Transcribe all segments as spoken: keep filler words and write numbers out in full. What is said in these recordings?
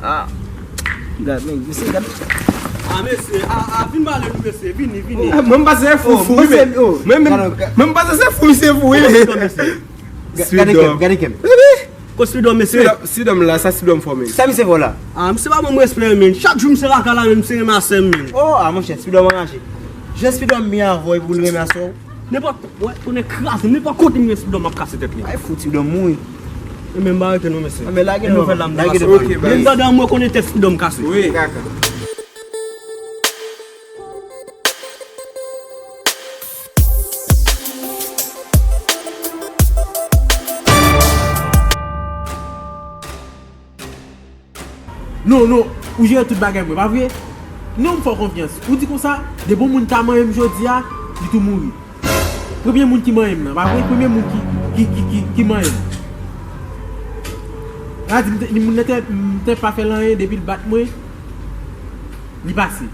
Ah. Gad, men, mesye, gad. Ah, mesye, ah, ah, vin pale nou, mesye, vini, vini. Ah, mwen, m panse se fou, fou, wi, men. Mwen, mwen, mwen, m panse se fou, misye fou, wi, men. Gade kè m, gade kè m. Kot Speedom, mesye? Speedom, Speedom la, sa Speedom fò, men. Sa misye fò la? Ah, misye pa ban m respè, men. Chak jou misye lakay la, men, misye renmen asè m, men. Oh, ah, monchè, Speedom anraje. Jan Speedom byen avè w, epi w renmen asè w. Nenpòt, wè, konnen kraze, nenpòt kote m gen Speedom, m ap kase tèt li. Ay, fout Speedom mouri. E men, m pa rete non, mesye. Ah, men lage nou, lage nou. Ok, bye. Menm pandan mwen konnen tèt Speedom kase. Wi. Kaka. Non, non, ou jere tout bagay mwen, pa vre? Non, m fè w konfyans. Ou di konsa, depi yon moun ta manyen m jodi a, li tou mouri. Premye moun ki manyen m nan, pa vre? Premye moun ki, ki, ki, ki, ki manyen m. La di m te, moun nan te, m te pa fè l anyen, depi l bat mwen, li pase.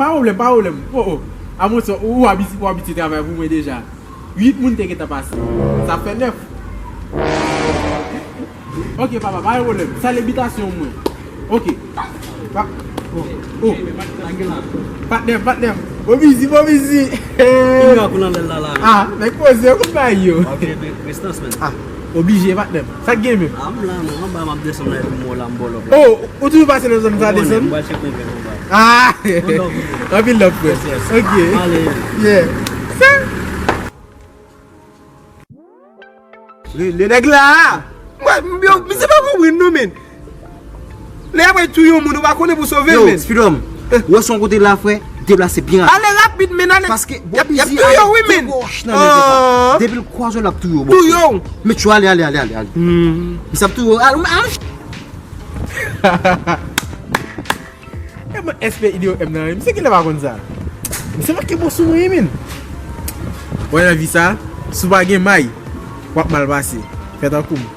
Pa pwoblèm, pa pwoblèm. Oh, oh. A monchè, ou, ou abitye, ou abitye travay pou mwen deja. Uit moun te gentan pase. Sa fè nèf. Ok, papa, pa gen pwoblèm. Sa lebitasyon mwen. Ok. Pa, oh, oh. Patnè m, patnè m. Bon bizi, bon bizi. Ki miracle nan lèl la, la? Ah, nèg poze, yo konn bay yo. Ok, men, prestans, men. Ah, oblije, patnè m. Sa k gen, men? Ah, m la, non, anba, m ap desann la, epi m wè w la, m ba w lòf la. Oh, ou toujou pase nan zòn sa, desann? M pral tcheke yon vè anba. Ah! Anpil love, frè. Yes, yes. Ok. Ale. Yeah. Sa? Le, le nèg la! Mwen, m, yo, misye pa konprann non, men. Lè y ap touye yon moun, ou pa konnen pou sove l, men. Yo, Speedom, ou wè se yon kote la, frè, deplase byen rapid. Ale rapid, men, ale. Paske, y ap, y ap touye w, wi, men. Depi l kwaze w, l ap touye w, bò. Touye w. Met yo, ale, ale, ale, ale, ale. Misye ap touye w. Ale, ale. E mwen S P idyo M nan, misye genlè pa konn sa. Misye manke bon sou mwen, wi, men. Wè nan vi sa, si w pa gen may, w ap mal pase. Fè tankou m.